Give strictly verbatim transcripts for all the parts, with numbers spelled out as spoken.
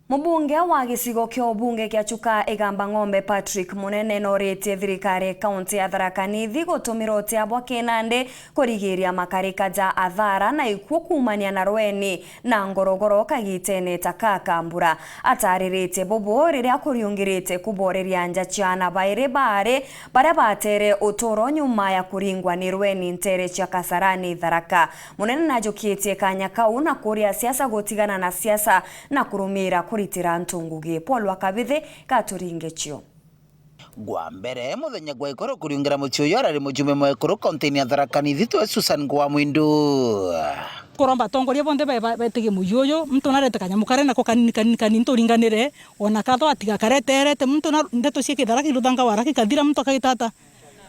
Mubunge wa gicigo kia ubunge kia Chuka Igamba Ng'ombe Patrick Munene noritie thirikari ya kaunti ya Tharaka Nithi gutumira utia bwa kinandi kurigiria makarika ja athara na ikuo kuumania na rweni na ngorogoro kagitene ta kaka mbura. Atariritie bubu riria akuriungirite kuboreria nja ciana bairi baari baria batere uturo nyuma ya kuringwa ni rweni ntere cia Kasarani Tharaka. Munene najukitie kanya kau na kuria siasa gutigana na siasa na kurumira kuritira antu ngugi. Paul wa Kabithi gaturinge cio. Gwa mbere, muthenya gwa ikoro kuriungira mucii uyu arari mujumbe mwekuru kaunti-ini ya Tharaka Nithi twe Susan Ngwa Mwindu. Kuromba atongoria bonthe be-, be-, betige mucii uyu, muntu narete kanyamu kare nako kanini, kanini, kanini, turinganire, ona katho atiga kareterete, muntu na ndeto cia kithara kiruthanga wara kikathira, muntu akagitata.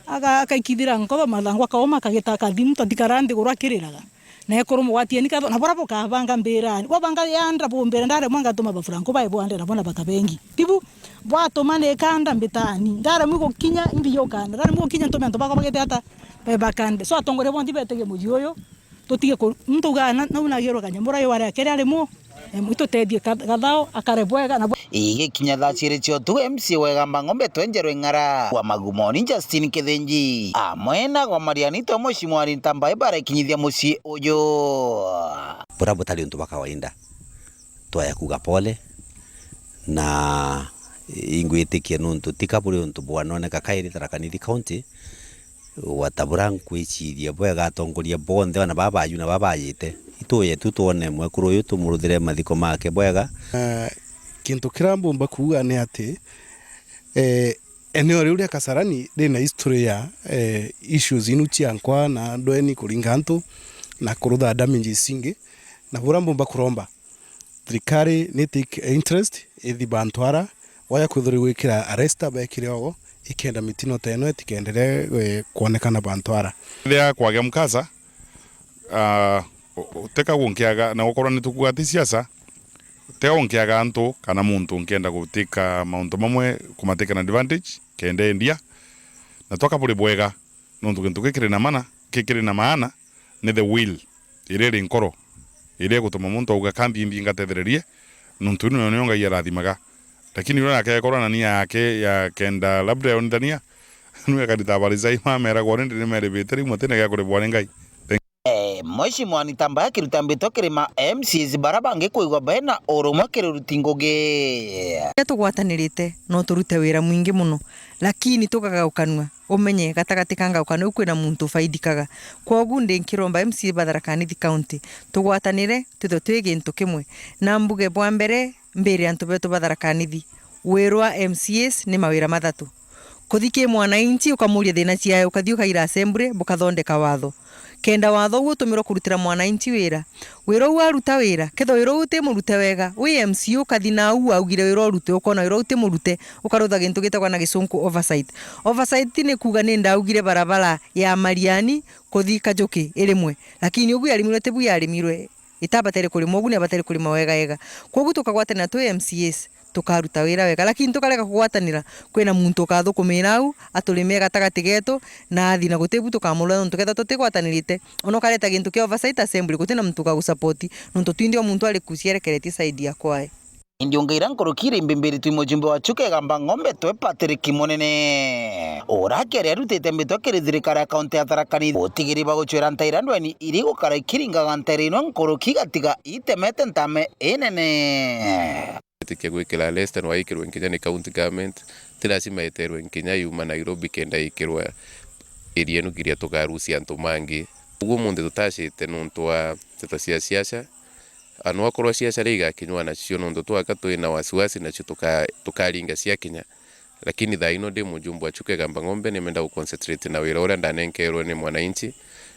Aga-, akaikithira nkoro mathangu, akauma, akagita akathi, muntu atikara nthiguru akiriraga. Na ekuru mugwatieni katho, na bura bukabanga mbirani. Bwabanga yandra bumbira, ndaremwa ngatuma ba Franco bae bwande na bona bakabengi. Tibu, bwatuma ni kanda mbitani. Ndaremwa gukinya, imbi yukanda. Ndaremwa gukinya ntume antu bakwa bagite ata? Bae bakande. So atongoria bonthe betege mucii uyu. Tutige ku-, muntu ugaa na, nau nagirwe kanyamura yo aria kere ari mu, em, itutethie ka-, gathao akare bwega na bwe- Igikinya thaa ciiri cia utuku, M C A wa Igamba Ng'ombe twenjerwe ng'ara kwa Magumoni Justin Kithinji, amwe na gwa Mariani twa Mheshimiwa Anita Mbai barekinyithia mucii uyu. Bura butari untu bwa kawaida. Twaya kuga pole, na ingwitikia nuntu tika buri untu bwanoneka kairi Tharaka Nithi County, gwata bura nkwiciria bwega atongoria bonthe ona baba baju na baba bajite. Ituye tu twone mwekuru uyu tumuruthire mathiko make bwega. Ah, kintu kiria mbumba kuuga ni ati, eh, eneo riu ria Kasarani rina history ya, eh, issues inu cia nkwa na ndweni kuringa antu na kurutha damages ingi, na bura mbumba kuromba thirikari ni take interest ithi bantu ara, waya kwithirwa gwikira arrester bekire ogo, ikenda mitino ta ino itikendere, eh, kwonekana bantu ara. Ethia kwagea mkasa, ah, u-, u-, teka gunkiaga, na gukorwa ni tukuga ti siasa, teka gunkiaga antu kana muntu nkienda gutika mauntu mamwe, kumatika na advantage, kenda endia, na twaka buri bwega, nontu gintu gikiri na mana, gikiri na maana, ni the will iria iri nkoro, iria igutuma muntu auga, "Ka mbi mbi ngatethererie, nontu ino nio Ngai arathimaga." Lakini uria nake ekorwa na nia yake ya kenda labda yonithania, niwe akarita habari cia ima, ameragwa, "Already nimeribite, riu mutina gia kuribwa ni Ngai." Eh, Mheshimiwa Anita Mbai akiruta mbito kiri ma M C As bara bangi kwigua bena urumwe kiri uruti ngugi. Riria tugwatanirite, no turute wira mwingi muno, lakini tukagaukanua. Umenye, gatagati ka ngaukano iu kwina muntu ufaidikaga. Kwogu ndi nkiromba M C A ba Tharaka Nithi County, tugwatanire, twithwe twi gintu kimwe. Na mbuge bwa mbere, mbire antu betu ba Tharaka Nithi, wirwa M C As ni mawira mathatu. Kuthi ki mwananchi ukamuria thina ciae, ukathi ukaira assembly, bukathondeka watho. Kenda watho uu utumirwe kurutira mwananchi wira, wira uu aruta wira, kethwa wira uu uti murute wega, wi M C A ukathi nau augire wira urutwe, ukona wira uu uti murute, ukarutha gintu gitagwa na gicunku oversight. Oversight ni kuuga ni ndaugire barabara ya Mariani kuthi Kajuki irimwe, lakini ugu yarimirwe tibu yarimirwe, itabatere kurimwa ugu, ni abatere kurima wega wega. Kwogu tukagwatanira twi M C As, tukaruta wira wega, lakini tukarega kugwatanira, kwina muntu ukathukumira au, aturimire gatagati getu, na athi na guti bu tukamurora, nontu kethwa tutigwatanirite, ona ukareta gintu kia oversight assembly, gutina muntu ukagusupport, nontu twinthe o muntu ari kucierekeretie side ya kwae. Indi ungaira nkuruki iri mbimbiritwe i mujumbe wa Chuka Igamba Ng'ombe twe Patrick Munene, uria keri arutite mbitwa kiri thirikari ya kaunti ya Tharaka Nithi, utigiri bwa gucwira ntaira ndweni iri gukara ikiringaga ntaira ino nkuruki igatiga itemete ntame inene. Itikia gwikira less than waikirwe nkinya ni county government, ti lazima iterwe nkinya yuma Nairobi kenda ikirwa area inu kiria tukarucia antu mangi. Uguo umunthi tutacite nontu wa nteto cia siasa, na akorwa siasa ri igakinywa nacio, nontu twaka twina wasiwasi nacio tuka-, tukaringa ciakinya. Lakini thaa ino ndi mujumbe wa Chuka Igamba Ng'ombe, nimenda guconcentrate na wira uria ndanenkerwe ni mwananchi,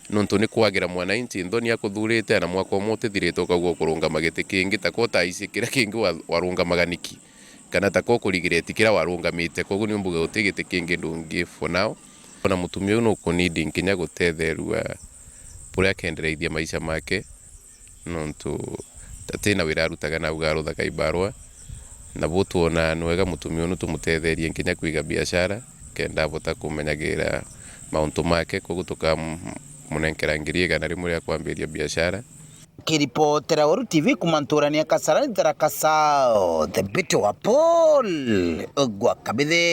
nontu ni kwagira mwananchi nthoni akuthurite, na mwaka umwe utithirite ukauga ukurungama giti kingi, takwa utaici kiria kingi wa-, warungamaga niki, kana takwa ukurigiretie kiria warungamite. Kwoguo ni umbuge guti giti kingi ndungi for now. Ona mutumia uyu nukunidi nkinya gutetherua buria akendereithia maisha make. Nontu atina wira arutaga, na auga aruthaga ibarua, na bu twona ni wega mutumia unu tumutetherie nkinya kwiga biashara, kenda abota kumenyagira mauntu make, koguo tukamunenkera ngiri igana rimwe ria kwambiria biashara. Kiripotera Weru T V kuma nturani ya Kasarani, Tharaka South, Mbitwa Paul Ogwa Kabithe.